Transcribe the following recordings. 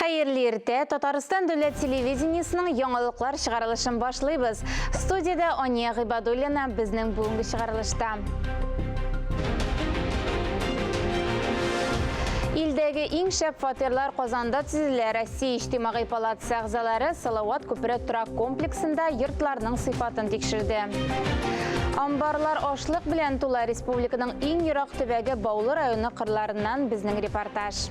Хәерле иртә! Татарстан дәүләт телевидениесының яңалыклар чыгарылышын башлыйбыз. Студиядә Ания Гыйбадуллина безнең бүгенге чыгарылышта. Илдәге иң шәп фатирлар Казанда төзелә. Россия Иҗтимагый палатасы әгъзалары Салават күпере торак комплексында йортларның сыйфатын тикшерде. Амбарлар ашлык белән тула. Республиканың иң ерак төбәге Баулы районы кырларыннан безнең репортаж.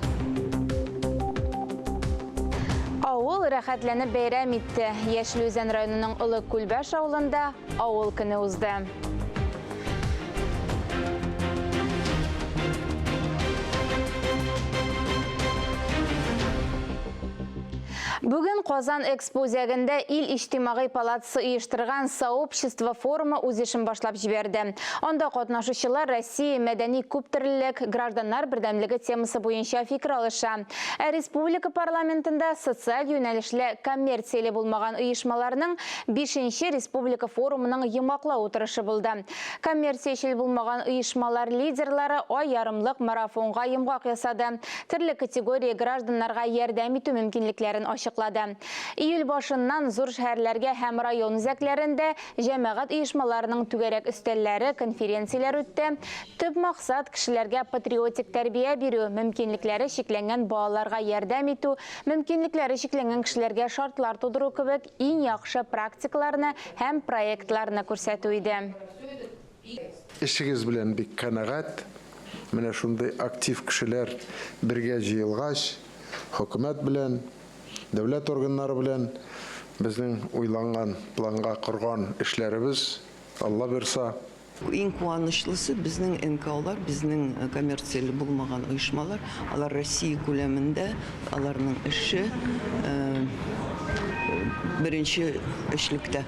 Авыл рәхәтләнеп бәйрәм итте. Яшел Үзән районының Олы Күлбаш авылында авыл көне узды. Бүген Казан Экспо үзәгендә Ил иҗтимагый палатасы оештырган Сообщество форумы үз эшен башлап җибәрде. Анда катнашучылар Россия мәдәни күптөрлелек, гражданнар бердәмлеге темасы буенча фикер алыша. Ә республика парламентында социаль юнәлешле коммерцияле булмаган оешмаларның бишенче республика форумының йомгаклау утырышы булды. Коммерциячел булмаган оешмалар лидерлары ай ярымлык марафонга йомгак ясады, төрле категория гражданнарга ярдәм итү мөмкинлекләрен ачыклады. Июль башыннан зур шәһәрләргә һәм район үзәкләрендә җәмәгать оешмаларының түгәрәк өстәлләре, конференцияләр үтте. Төп максат, кешеләргә патриотик тәрбия бирү, мөмкинлекләре чикләнгән балаларга ярдәм итү, мөмкинлекләре чикләнгән кешеләргә шартлар тудыру кебек иң яхшы практикаларны һәм проектларны күрсәтү иде. Эшегез белән бик канәгать. Менә шундый актив кешеләр бергә җыелгач, хөкүмәт белән, дәүләт органнары белән безнең уйланган, планга корган эшләребез, Алла бирса, Иң куанычлысы, безнең НКОлар, безнең коммерцияле булмаган оешмалар, алар Россия күләмендә, аларның эше беренче өчлектә.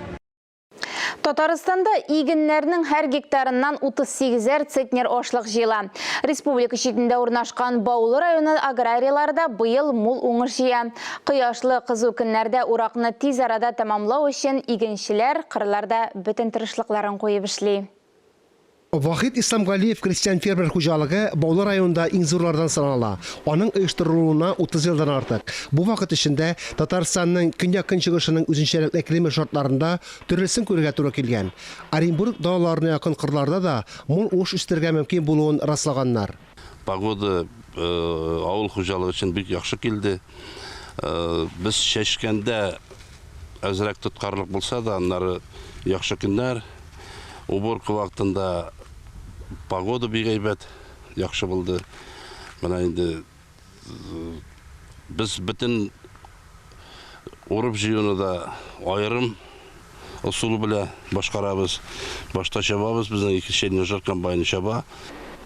Татарстанда игеннәрнең һәр гектарыннан 38 әр центнер ашлык җыела. Республика читендә урнашкан Баулы районы аграрийлары да быел мул уңыш җыя. Кояшлы кызу көннәрдә уракны тиз арада тәмамлау өчен игенчеләр кырларда бөтен тырышлыкларын куеп эшли. Вахит Исламгалиев крестьян-фермер хуҗалыгы Баулы районында иң зурлардан санала. Аның оештырылуына 30 елдан артык. Бу вакыт эчендә Татарстанның көньяк-көнчыгышының үзенчәлекле климат шартларында төрлесен күрергә туры килгән. Оренбург далаларына якын кырларда да мул уңыш үстерергә мөмкин булуын раслаганнар. Погода авыл хуҗалыгы өчен бик яхшы килде. Без чәчкәндә әзрәк тоткарлык булса да, аннары яхшы көннәр. Уборка вакытында погода бик әйбәт, яхшы булды. Менә инде без бөтен урып-җыюны да аерым ысулы белә башкарабыз. Башта чабабыз, безнең икенче ножар комбайны чаба.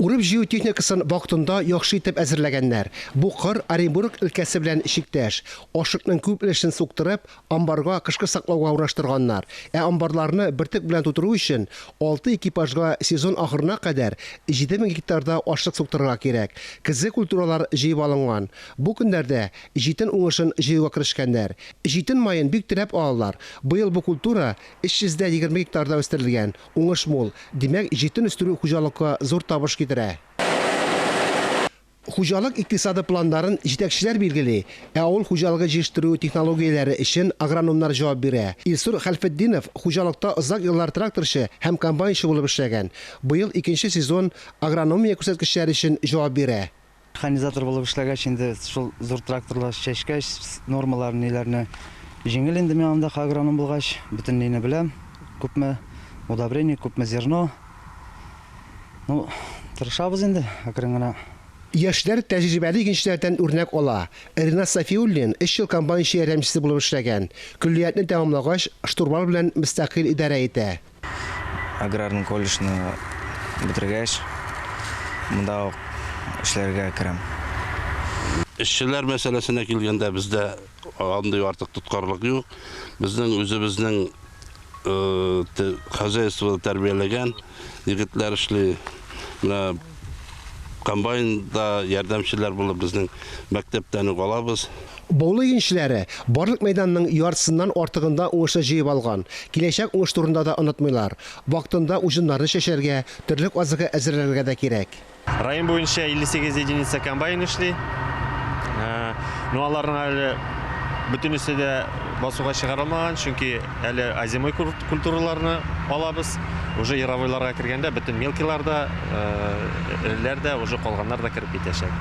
Урып-җыю техникасын вакытында яхшы итеп әзерләгәннәр. Бу кыр Оренбург өлкәсе белән чиктәш. Ашлыкның күп өлешен суктырып, амбарга кышкы саклауга урнаштырганнар. Ә амбарларны бөртек белән тутыру өчен алты экипажга сезон ахырына кадәр 7000 гектарда ашлык суктырырга кирәк. Көзге культуралар җыеп алынган. Бу көннәрдә Җитен уңышын җыюга керешкәннәр. Җитен маен бик теләп алалар. Быел бу культура 320 гектарда үстерелгән. Уңыш мул. Димәк, җитен үстерү хуҗалыкка зур табыш китерә. Хуҗалык икътисады планнарын җитәкчеләр билгели, ә авыл хуҗалыгы җитештерү технологияләре өчен агрономнар җавап бирә. Илсур Хәлфетдинов хуҗалыкта озак еллар тракторчы һәм комбайнчы булып эшләгән. Быел икенче сезон агрономия күрсәткечләре өчен җавап бирә. Механизатор булып эшләгәч, инде шул зур тракторлар чәчкәч, нормаларын, ниләрне җиңел инде миңа анда агроном булгач, бөтен нине беләм, күпме удобрение, күпме зерно. Ну, тырышабыз инде әкрен генә. Яшьләр тәҗрибәле игенчеләрдән үрнәк ала. Ринат Сафиуллин өч ел комбайнчы ярдәмчесе булып эшләгән. Көллиятне тәмамлагач, штурвал белән мөстәкыйль идарә итә. Аграрный колледжны бетергәч, монда ук эшләргә керәм. Эшчеләр мәсьәләсенә килгәндә, бездә андый артык тоткарлык юк. Безнең үзебезнең хозяйствода тәрбияләгән егетләр эшли. Менә комбайнда ярдәмчеләр булып безнең мәктәптән үк алабыз. Баулы игенчеләре барлык мәйданның яртысыннан артыгында уңышны җыеп алган. Киләчәк уңыш турында да онытмыйлар. Вакытында уҗымнарны чәчәргә, терлек азыгы әзерләргә дә кирәк. Район буенча 58 единица комбайн эшли. Ну, аларның әле бөтенесе дә басуга чыгарылмаган, чөнки әле озимой культураларны алабыз. Уже яровойларга кергәндә бөтен мелкийлар да, эреләр дә, уже калганнар да кереп китәчәк.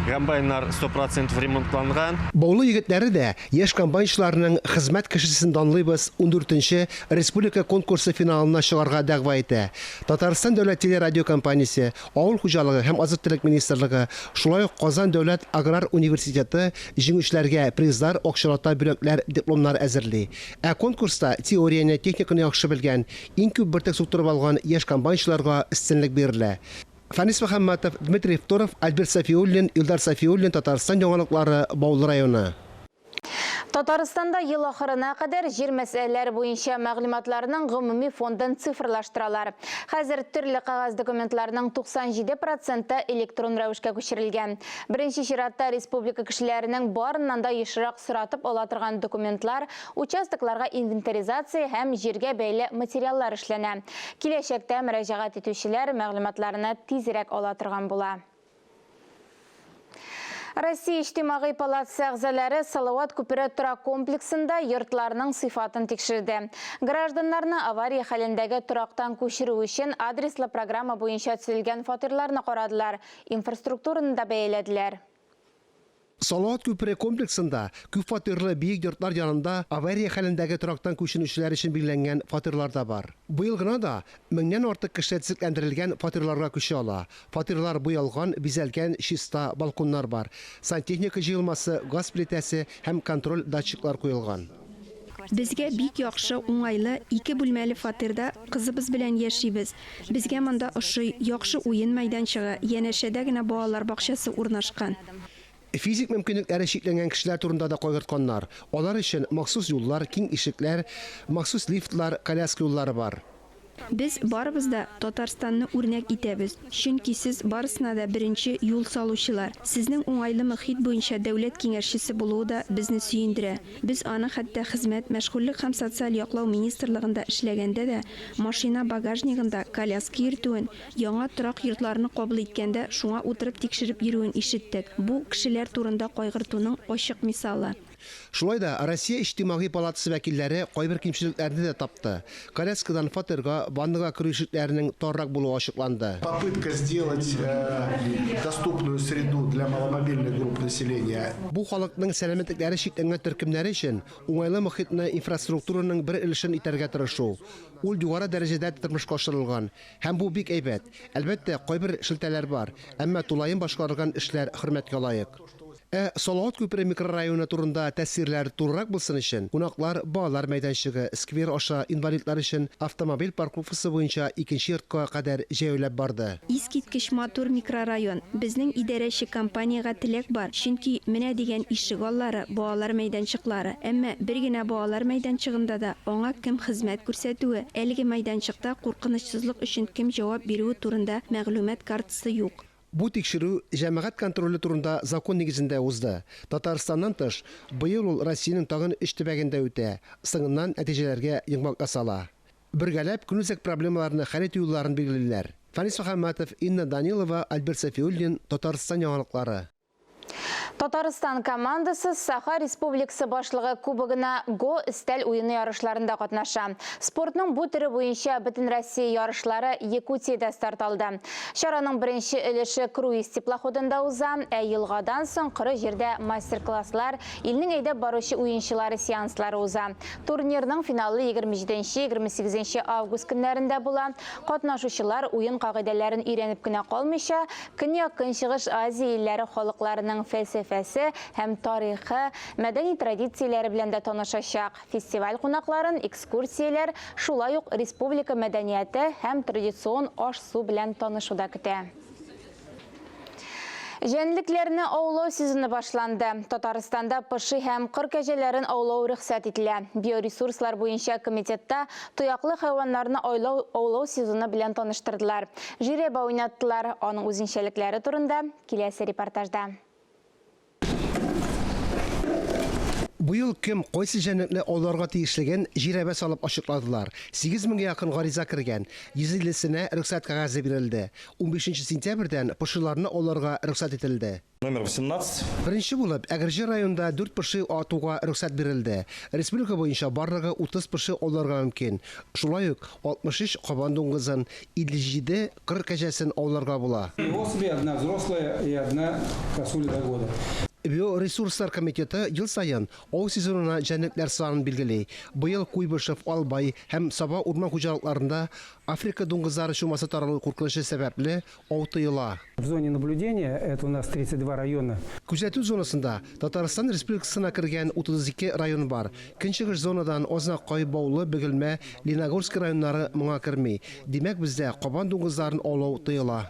Комбайннар 100% ремонтланган. Баулы егетләре дә яшь комбайнчыларның Хезмәт кешесен данлыйбыз ундүртенче республика конкурсы финалына чыгарга дәгъва итә. Татарстан дәүләт телерадиокомпаниясе, Авыл хуҗалыгы һәм азык-төлек министрлыгы, шулай ук Казан дәүләт аграр университеты җиңүчеләргә призлар, акчалата бүләкләр, дипломнар әзерли. Ә конкурста теорияне, техниканы яхшы белгән, иң күп бөртек суктырып алган яшь комбайнчыларга өстенлек бирелә. Фәнис Мөхәммәтов, Дмитрий Второв, Альберт Сафиуллин, Илдар Сафиуллин, Татарстан яңалыклары, Баулы районы. Татарстанда ел ахырына кадәр җир мәсьәләләре буенча мәгълүматларның гомуми фондын цифрлаштыралар. Хәзер төрле кәгазь документларның 97 проценты электрон рәвешкә күчерелгән. Беренче чиратта республика кешеләренең барыннан да ешрак соратып ала торган документлар, участокларга инвентаризация һәм җиргә бәйле материаллар эшләнә. Киләчәктә мөрәҗәгать итүчеләр мәгълүматларны тизрәк ала торган була. Россия Иҗтимагый палатасы әгъзалары Салават күпере торак комплексында йортларның сыйфатын тикшерде. Гражданнарны авария хәлендәге торактан күчерү өчен адреслы программа буенча төзелгән фатирларны карадылар, инфраструктураны да бәяләделәр. Салават күпере комплексында күпфатирлы биек йортлар янында авария хәлендәге торактан күченүчеләр өчен билгеләнгән фатирлар да бар. Быел гына да меңнән артык кеше төзекләндерелгән фатирларга күчә ала. Фатирлар буялган, бизәлгән, чиста, балконнар бар. Сантехника җыелмасы, газ плитәсе һәм контроль датчиклар куелган. Безгә бик яхшы, уңайлы, ике бүлмәле фатирда кызыбыз белән яшибез. Безгә монда ошый, яхшы уен мәйданчыгы, янәшәдә генә балалар бакчасы урнашкан. Физик мөмкинлекләре чикләнгән кешеләр турында да кайгыртканнар. Алар өчен махсус юллар, киң ишекләр, махсус лифтлар, коляска юллары бар. Без барыбыз да Татарстанны үрнәк итәбез, чөнки сез барысына да беренче юл салучылар. Сезнең уңайлы мохит буенча дәүләт киңәшчесе булуы да безне сөендерә. Без аны хәтта Хезмәт, мәшгульлек һәм социаль яклау министрлыгында эшләгәндә дә машина багажнигында коляска йөртүен, яңа торак йортларны кабул иткәндә шуңа утырып тикшереп йөрүен ишеттек. Бу, кешеләр турында кайгыртуның ачык мисалы. Шулай да Россия Иҗтимагый палатасы вәкилләре кайбер кимчелекләрне дә тапты. Коляскадан фатирга, ваннага керү ишекләренең таррак булуы ачыкланды. Попытка сделать доступную среду для маломобильных групп населения. Бу халыкның сәламәтлекләре чикләнгән төркемнәре өчен уңайлы мохитне инфраструктураның бер өлешен итәргә тырышу. Ул югары дәрәҗәдә тормышка ашырылган. Һәм бу бик әйбәт. Әлбәттә, кайбер шелтәләр бар, әмма тулаем башкарылган эшләр хөрмәткә лаек. Ә Салават күпере микрорайоны турында тәэсирләр турырак булсын өчен, кунаклар балалар мәйданчыгы, сквер аша инвалидлар өчен автомобиль парковкасы буенча икенче йортка кадәр җәяүләп барды. Искиткеч матур микрорайон. Безнең идарәче компаниягә теләк бар, чөнки менә дигән ишек аллары, балалар мәйданчыклары. Әмма бер генә балалар мәйданчыгында да аңа кем хезмәт күрсәтүе, әлеге мәйданчыкта куркынычсызлык өчен кем җавап бирүе турында мәгълүмат картасы юк. Бу тикшерү Җәмәгать контроле турында закон нигезендә узды. Татарстаннан тыш, быел ул Россиянең тагын өч төбәгендә үтә, соңыннан нәтиҗәләргә йомгак ясала. Бергәләп көнүзәк проблемаларны хәл итү юлларын билгелиләр. Фәнис Мөхәммәтов, Инна Данилова, Альберт Сафиуллин, Татарстан яңалыклары. Татарстан командасы Саха Республикасы башлыгы кубогына Го өстәл уены ярышларында катнаша. Спортның бу төре буенча Бөтенроссия ярышлары Якутиядә старт алды. Чараның беренче өлеше круиз теплоходында уза, ә елгадан соң коры җирдә мастер-класслар, илнең әйдәп баручы уенчылары сеанслары уза. Турнирның финалы 27-28 август көннәрендә була. Катнашучылар уен кагыйдәләрен өйрәнеп кенә калмыйча, Көньяк-Көнчыгыш Азия илләре халыкларының фәлсәфәсе һәм тарихы, мәдәни традицияләре белән дә танышачак. Фестиваль кунакларын экскурсияләр, шулай ук республика мәдәнияте һәм традицион аш-су белән танышу да көтә. Җәнлекләрне аулау сезоны башланды. Татарстанда поши һәм кыр кәҗәләрен аулау рөхсәт ителә. Биоресурслар буенча комитетта тояклы хайваннарны аулау сезоны белән таныштырдылар. Жеребе уйнаттылар. Аның үзенчәлекләре турында киләсе репортажда. Быел кем кайсы җәнлекне ауларга тиешлеген жирәбә салып ачыкладылар. 8 меңгә якын гариза кергән, 150 сенә рөхсәт кәгазе бирелде. Унбишенче сентябрьдән пошиларны ауларга рөхсәт ителде. Номер 18. Беренче булып, Әгерҗе районында дүрт поши атуга рөхсәт бирелде. Республика буенча барлыгы 30 поши ауларга мөмкин. Шулай ук 63 кабан дуңгызын, 57 кыр кәҗәсен ауларга була. Особи, одна взрослая и одна косуля до года. Биоресурслар комитеты ел саен ау сезонына җәнлекләр санын билгели. Быел Куйбышев, Албай һәм Саба урман хуҗалыкларында Африка дуңгызлары чумасы таралу куркынычы сәбәпле, ау тыела. В зоне наблюдения, это у нас 32 района. Күзәтү зонасында Татарстан Республикасына кергән 32 район бар. Көнчыгыш зонадан Азнакай, Баулы, Бөгелмә, Лениногорски районнары моңа керми. Димәк, бездә кабан дуңгызларын аулау тыела.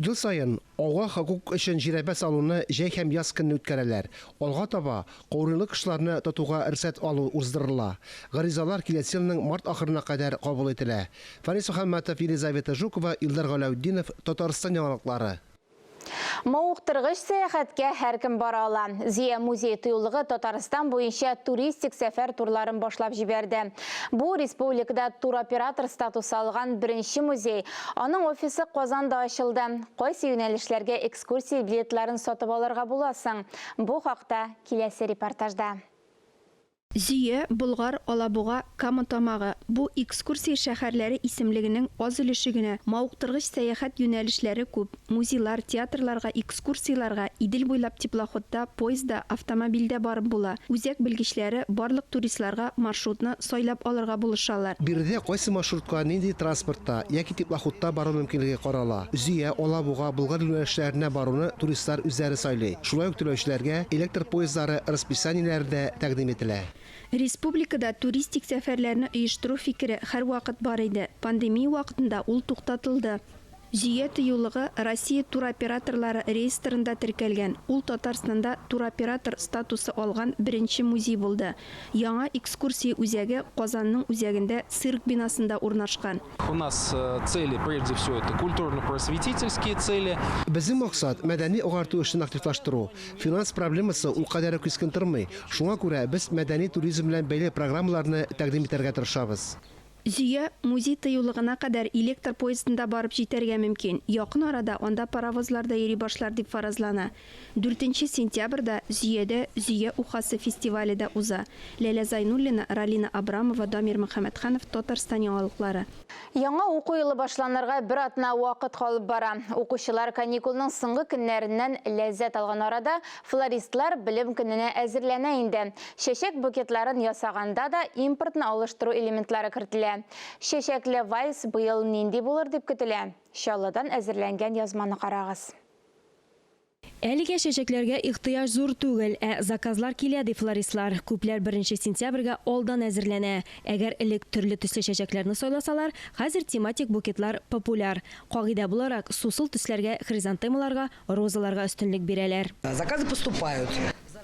Ел саен ауга хокук өчен жирәбә салуны җәй һәм яз көнне үткәрәләр. Алга таба каурыйлы кошларны тотуга рөхсәт алу уздырыла. Гаризалар киләсе елның март ахырына кадәр кабул ителә. Фәнис Мөхәммәтов, Елизавета Жукова, Илдар Галәүтдинов, Татарстан яңалыклары. Мавыктыргыч сәяхәткә һәркем бара ала. Зөя музей-тыюлыгы Татарстан буенча туристик сәфәр турларын башлап җибәрде. Бу, республикада туроператор статусы алган беренче музей. Аның офисы Казанда ачылды. Кайсы юнәлешләргә экскурсия билетларын сатып алырга була соң? Бу хакта киләсе репортажда. Зөя, Болгар, Алабуга, Кама Тамагы, бу экскурсия шәһәрләре исемлегенең аз өлеше генә. Мавыктыргыч сәяхәт юнәлешләре күп, музейлар, театрларга экскурсияләргә Идел буйлап теплоходта, поездда, автомобильдә барып була. Үзәк белгечләре барлык туристларга маршрутны сайлап алырга булышалар. Биредә кайсы маршрутка нинди транспортта яки теплоходта бару мөмкинлеге карала. Зөя, Алабуга, Болгар юнәлешләренә баруны туристлар үзләре сайлый. Шулай ук теләүчеләргә электр поездлары расписаниеләре дә тәкъдим ителә. Республикада туристик сәфәрләрне оештыру фикере һәрвакыт бар иде, пандемия вакытында ул туктатылды. Зөя тыюлыгы Россия туроператорлары реестрында теркәлгән, ул Татарстанда туроператор статусы алган беренче музей булды. Яңа экскурсия үзәге Казанның үзәгендә цирк бинасында урнашкан. У нас цели, прежде всего, это культурно-просветительские цели. Безнең максат, мәдәни-агарту эшен активлаштыру. Финанс проблемасы ул кадәр үк кискен тормый, шуңа күрә без мәдәни туризм белән бәйле программаларны тәкъдим итәргә тырышабыз. Зөя музей-тыюлыгына кадәр электр поездында барып җитәргә мөмкин. Якын арада анда паровозлар да йөри башлар дип фаразлана. Дүртенче сентябрьдә Зөядә Зөя ухасы фестивале дә уза. Ләлә Зайнуллина, Ралина Абрамова, Дамир Мөхәммәтханов, Татарстан яңалыклары. Яңа уку елы башланырга бер атна вакыт калып бара. Укучылар каникулның соңгы көннәреннән ләззәт алган арада, флористлар белем көненә әзерләнә инде. Чәчәк букетларын ясаганда да импортны алыштыру элементлары кертелә. Чәчәкле вальс быел нинди булыр дип көтелә? Чаллыдан әзерләнгән язманы карагыз. Әлегә чәчәкләргә ихтыяҗ зур түгел, ә заказлар килә, ди флористлар. Күпләр беренче сентябрьгә алдан әзерләнә. Әгәр элек төрле төсле чәчәкләрне сайласалар, хәзер тематик букетлар популяр. Кагыйдә буларак, сусыл төсләргә, хризантемаларга, розаларга өстенлек бирәләр. Заказы поступают.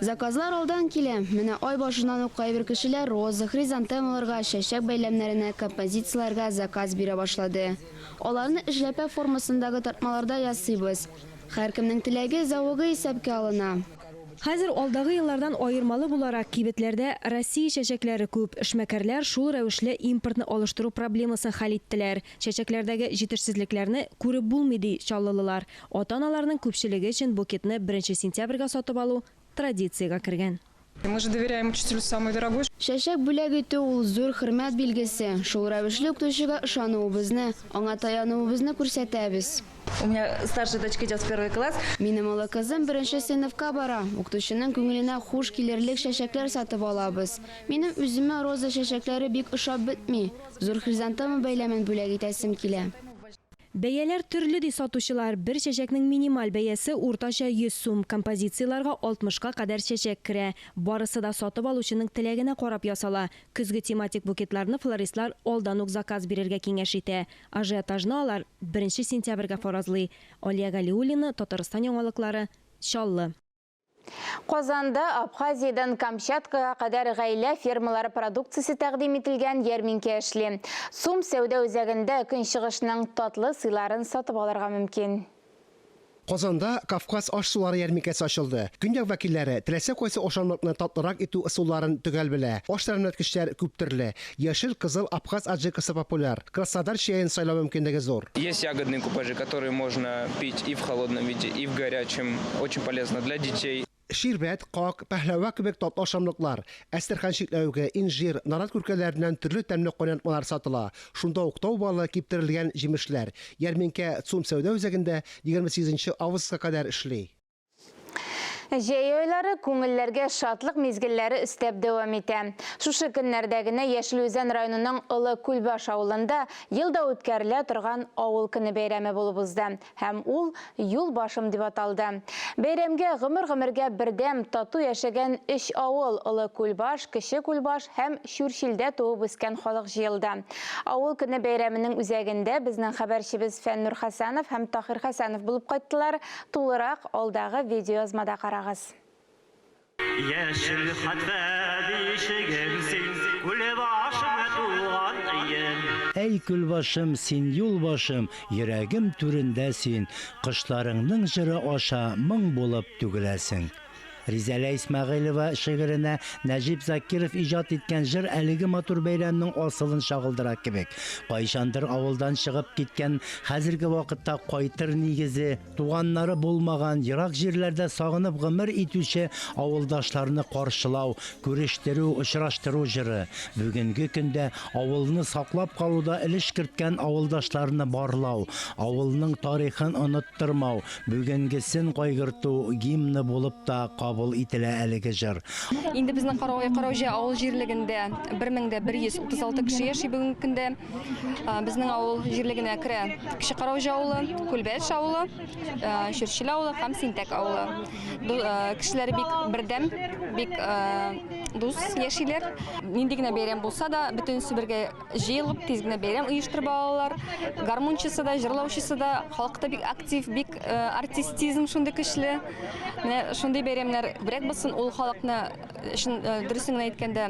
Заказлар алдан килә. Менә ай башыннан ук кайбер кешеләр роза, хризантемаларга, чәчәк бәйләмнәренә, композицияләргә заказ бирә башлады. Аларны эшләпә формасындагы тартмаларда ясыйбыз. Һәркемнең теләге, зәвыгы исәпкә алына. Хәзер алдагы еллардан аермалы буларак, кибетләрдә Россия чәчәкләре күп. Эшмәкәрләр шул рәвешле импортны алыштыру проблемасын хәл иттеләр. Чәчәкләрдәге җитешсезлекләрне күреп булмый, ди чаллылылар. Ата-аналарның күпчелеге өчен букетны беренче сентябрьгә сатып алу традициягә кергән. Мы же доверяем учителю самое дорогое. Чәчәк бүләк итү ул зур хөрмәт билгесе. Шул рәвешле укытучыга ышануыбызны, аңа таянуыбызны күрсәтәбез. У меня старшая дочка идет в первый класс. Минем олы кызым беренче сыйныфка бара. Укытучының күңеленә хуш килерлек чәчәкләр сатып алабыз. Минем үземә роза чәчәкләре бик ошап бетми. Зур хризантема бәйләмен бүләк итәсем килә. Бәяләр төрле, ди сатучылар. Бер чәчәкнең минималь бәясе уртача 100 сум, композицияләргә 60 ка кадәр чәчәк керә. Барысы да сатып алучының теләгенә карап ясала. Көзге тематик букетларны флористлар алдан ук заказ бирергә киңәш итә. Ажиотажны алар беренче сентябрьгә фаразлый. Алия Галиуллина, Татарстан яңалыклары, Чаллы. Казанда Абхазиядән Камчаткага кадәр гаилә фермалары продукциясе тәкъдим ителгән ярминкә эшли. ЦУМ сәүдә үзәгендә Көнчыгышның татлы сыйларын сатып алырга мөмкин. Казанда Кавказ аш-сулары ярминкәсе ачылды. Көньяк вәкилләре теләсә кайсы ашамлыкны татлырак итү ысулларын төгәл белә. Аш тәмләткечләр күп төрле. Яшел, кызыл, абхаз аджикасы популяр. Краснодар чәен сайлау мөмкинлеге зур. Есть ягодные купажи, которые можно пить и в холодном виде, и в горячем. Очень полезно для детей. Ширбәт, как, пәһләвә кебек татлы ашамлыклар, әстерхан чикләвеге, инжир, нарат күркәләреннән төрле тәмле кайнатмалар сатыла. Шунда ук тау балы, киптерелгән җимешләр. Ярминкә ЦУМ сәүдә үзәгендә 28 нче августка кадәр эшли. Җәй айлары күңелләргә шатлык мизгелләре өстәп дәвам итә. Шушы көннәрдә генә Яшел Үзән районының Олы Күлбаш авылында ел да үткәрелә торган Авыл көне бәйрәме булып узды һәм ул Юл башым дип аталды. Бәйрәмгә гомер-гомергә бердәм, тату яшәгән өч авыл, Олы Күлбаш, Кече Күлбаш һәм Чүрчилдә туып үскән халык җыелды. Авыл көне бәйрәменең үзәгендә безнең хәбәрчебез Фәннур Хәсәнов һәм Таһир Хәсәнов булып кайттылар. Тулырак алдагы видеоязмада карагыз. Яшел хәтфә бишегем син, Күлбашым, туган өем. Әй, Күлбашым, син юл башым, Йөрәгем түрендә син, Кошларыңның җыры аша Моң булып түгеләсең. Ризәлә Исмәгыйлева шигыренә Нәҗип Закиров иҗат иткән җыр әлеге матур бәйрәмнең асылын чагылдыра кебек. Кайчандыр авылдан чыгып киткән, хәзерге вакытта кайтыр нигезе, туганнары булмаган, ерак җирләрдә сагынып гомер итүче авылдашларны каршылау, күрештерү, очраштыру җыры. Бүгенге көндә авылны саклап калуда өлеш керткән авылдашларны барлау, авылның тарихын оныттырмау, бүгенгесен кайгырту гимны булып та кабул ителә әлеге җыр. Инде безнең Карауҗа авыл җирлегендә 1136 кеше яши бүгенге көндә. Безнең авыл җирлегенә керә Кече Карауҗа авылы, Күлбәш авылы, Чүрчил авылы һәм Синтәк авылы. Кешеләр бик бердәм, бик дус яшиләр. Нинди генә бәйрәм булса да, бөтенесе бергә җыелып, тиз генә бәйрәм оештырып алалар. Гармунчысы да, җырлаучысы да, халык та бик актив, бик артистизм шундый көчле. Менә шундый бәйрәмнәр күбрәк булсын, ул халыкны Чын дөресен генә әйткәндә,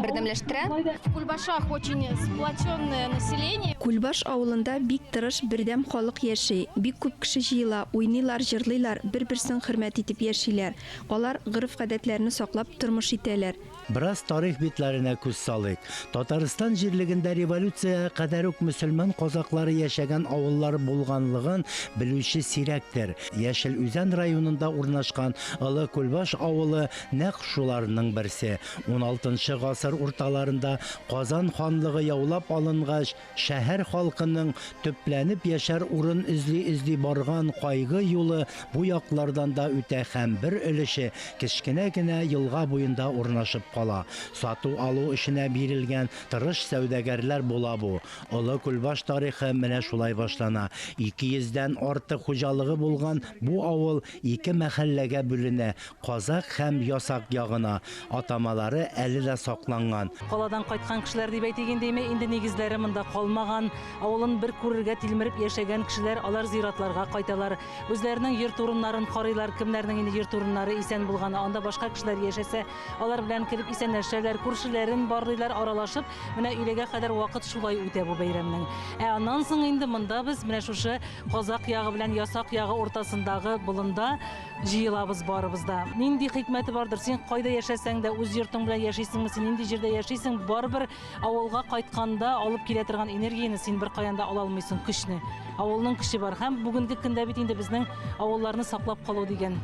бердәмләштерә. В Кульбашах очень сплоченное население. Күлбаш авылында бик тырыш, бердәм халык яши. Бик күп кеше җыела, уйныйлар, җырлыйлар, бер-берсен хөрмәт итеп яшиләр. Алар гореф-гадәтләрне саклап тормыш итәләр. Бераз тарих битләренә күз салыйк. Татарстан җирлегендә революциягә кадәр үк мөселман казаклары яшәгән авыллар булганлыгын белүче сирәктер. Яшел Үзән районында урнашкан Олы Күлбаш авылы нәкъ шуларның берсе. Уналтынчы гасыр урталарында Казан ханлыгы яулап алынгач, шәһәр халкының төпләнеп яшәр урын эзли-эзли барган кайгы юлы бу яклардан да үтә һәм бер өлеше кечкенә генә елга буенда урнашып кала. Сату-алу эшенә бирелгән тырыш сәүдәгәрләр була бу. Олы Күлбаш тарихы менә шулай башлана. 200 дән артык хуҗалыгы булган бу авыл ике мәхәлләгә бүленә, Казак һәм Ясак ягына. Атамалары әле дә сакланган. Каладан кайткан кешеләр дип әйтик инде, инде нигезләре монда калмаган, авылын бер күрергә тилмереп яшәгән кешеләр, алар зиратларга кайталар, үзләренең йорт урыннарын карыйлар, кемнәрнең инде йорт урыннары исән булганы, анда башка кешеләр яшәсә, алар белән кереп исәнләшәләр, күршеләрен барлыйлар, аралашып, Менә өйләгә кадәр вакыт шулай үтә бу бәйрәмнең. Ә аннан соң инде монда без менә шушы казак ягы белән ясак ягы уртасындагы болында җыелабыз барыбыз да. Нинди хикмәте бардыр, син кайда яшәсәң дә, үз йортың белән яшисеңме, син нинди җирдә яшисең, барыбер авылга кайтканда алып килә торган энергияне син беркаян да ала алмыйсың, көчне. Авылның көче бар. Һәм бүгенге көндә бит инде безнең авылларны саклап калу дигән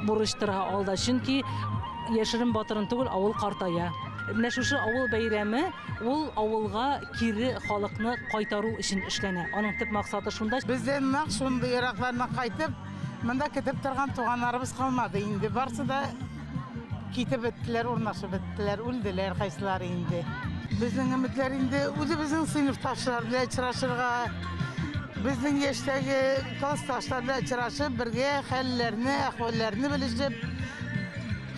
бурыч тора алда. Чөнки яшерен батырын түгел, авыл картая. Менә шушы авыл бәйрәме ул авылга кире халыкны кайтару өчен эшләнә. Аның төп максаты шунда. Бездән нәкъ шундый ераклардан кайтып, монда көтеп торган туганнарыбыз калмады инде. Барсы да китеп беттеләр, урнашып беттеләр, үлделәр кайсылары инде. Безнең өметләр инде үзебезнең сыйныфташлар белән очрашырга, безнең яшьтәге классташлар белән очрашып, бергә хәлләрне, әхвәлләрне белешеп,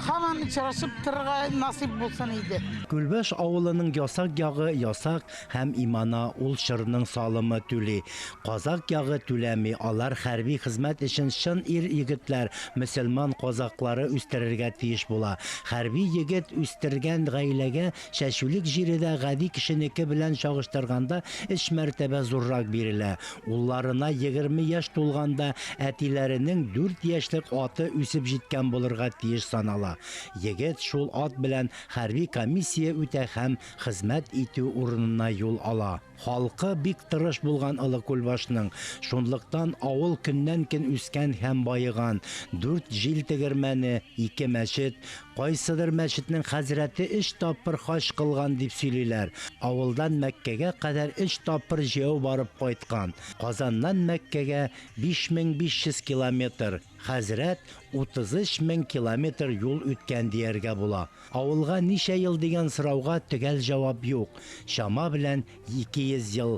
Һаман очрашып торырга насыйп булсын иде. Күлбаш авылының ясак ягы ясак һәм имана ул чорның салымы түли. Казак ягы түләми, алар хәрби хезмәт өчен чын ир-егетләр, мөселман казаклары үстерергә тиеш була. Хәрби егет үстергән гаиләгә чәчүлек җире дә гади кешенеке белән чагыштырганда өч мәртәбә зуррак бирелә. Улларына 20 яшь тулганда әтиләренең дүрт яшьлек аты үсеп җиткән булырга тиеш санала. Егет шул ат белән хәрби комиссия үтә һәм хезмәт итү урынына юл ала. Халкы бик тырыш булган Олы Күлбашның, шунлыктан авыл көннән-көн үскән һәм баеган. Дүрт җил тегермәне, ике мәчет, Кайсыдыр мәчетнең хәзрәте өч тапкыр хаҗ кылган дип сөйлиләр. Авылдан Мәккәгә кадәр өч тапкыр җәяү барып кайткан. Казаннан Мәккәгә 5500 километр, хәзрәт 33 мең километр юл үткән дияргә була. Авылга ничә ел дигән сорауга төгәл җавап юк. Чама белән 200 ел.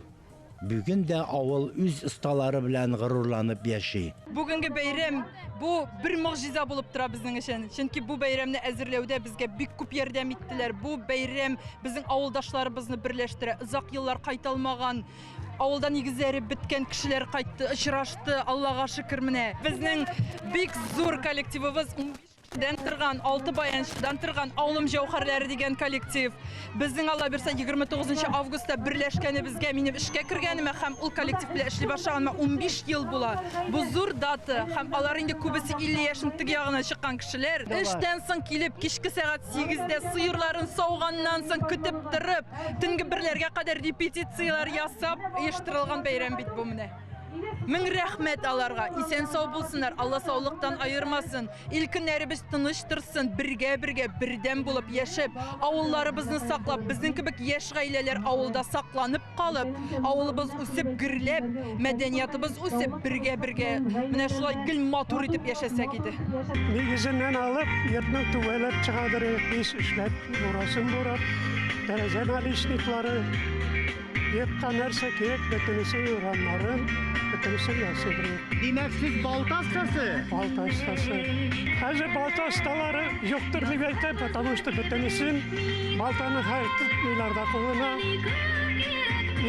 Бүген дә авыл үз осталары белән горурланып яши. Бүгенге бәйрәм бу бер могҗиза булып тора безнең өчен. Чөнки бу бәйрәмне әзерләүдә безгә бик күп ярдәм иттеләр. Бу бәйрәм безнең авылдашларыбызны берләштерә. Озак еллар кайта алмаган, авылда нигезләре беткән кешеләр кайтты, очрашты. Аллага шөкер менә. Безнең бик зур коллективыбыз 15 Дән торган, алты баянчыдан торган Авылым җәүһәрләре дигән коллектив. Безнең Алла бирсә 29 августта берләшкәнебезгә, минем эшкә кергәнемә һәм ул коллектив белән эшли башлаганыма 15 ел була. Бу зур дата һәм алар инде күбесе 50 яшьнең теге ягына чыккан кешеләр. Эштән соң килеп, кичке сәгать 8дә сыерларын сауганнан соң көтеп торып, төнге берләргә кадәр репетицияләр ясап оештырылган бәйрәм бит бу менә. Мең рәхмәт аларга. Исән-сау булсыннар, Алла саулыктан аермасын. Ил-көннәребез тыныч торсын, бергә-бергә, бердәм булып яшәп, авылларыбызны саклап, безнең кебек яшь гаиләләр авылда сакланып калып, авылыбыз үсеп, гөрләп, мәдәниятыбыз үсеп, бергә-бергә менә шулай гел матур итеп яшәсәк иде. Нигезеннән алып, йортның түбәләп чыгадыр, пич эшләп, бурасын бурап, тәрәзә наличниклары, Йортка нәрсә кирәк, бөтенесе юрганнарын, бөтенесен ясый белә. Димәк, сез балта остасы? Балта остасы. Хәзер балта осталары юктыр дип әйтәм, потому что бөтенесен балтаны хәзер тотмыйлар да кулына.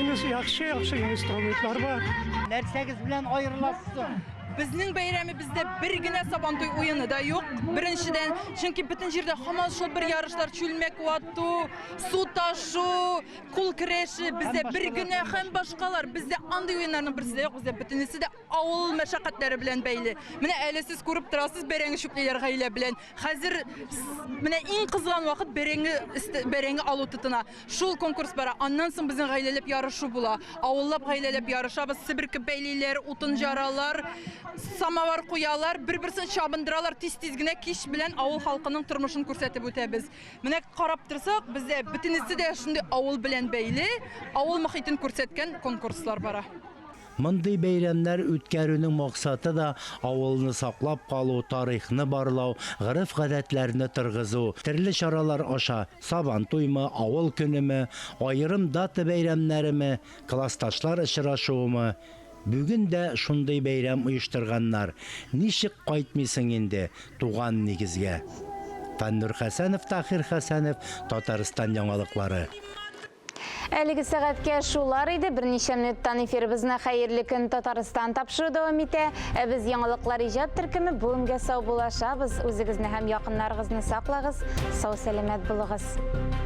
Инес яхшы-яхшы инструментлар бар. Нәрсәгез белән аерыласыз соң? Безнең бәйрәмебездә бер генә Сабантуй уены да юк. Беренчедән, чөнки бөтен җирдә һаман шул бер ярышлар, чүлмәк вату, су ташу, Кул көрәше, бездә бер генә һәм башкалар. Бездә андый уеннарның берсе дә юк, бездә бөтенесе дә авыл мәшәкатьләре белән бәйле. Менә әле сез күреп торасыз, бәрәңге чүплиләр гаилә белән. Хәзер менә иң кызган вакыт бәрәңге бәрәңге алу тотына. Шул конкурс бара. Аннан соң безнең гаиләләп ярышу була. Авыллап гаиләләп ярышабыз, себерке бәйлиләр, утын жаралар, самовар куялар, бер-берсен чабындыралар. Тиз-тиз генә кич белән авыл халкының тормышын күрсәтеп үтәбез. Менә карап торсак, бездә бөтенесе дә шундый авыл белән бәйле, авыл мохитен күрсәткән конкурслар бара. Мондый бәйрәмнәр үткәрүнең максаты да авылны саклап калу, тарихны барлау, гореф-гадәтләрне торгызу. Төрле чаралар аша, Сабантуймы, авыл көнеме, аерым дата бәйрәмнәреме, классташлар очрашуымы, Бүген дә шундый бәйрәм оештырганнар. Ничек кайтмыйсың инде туган нигезгә? Фәннур Хәсәнов, Таһир Хәсәнов, Татарстан яңалыклары. Әлеге сәгатькә шулар иде. Берничә минуттан эфирыбызны Хәерле көн, Татарстан тапшыру дәвам итә. Ә без Яңалыклар иҗат төркеме бүгенгә саубуллашабыз. Үзегезне һәм якыннарыгызны саклагыз, сау-сәламәт булыгыз.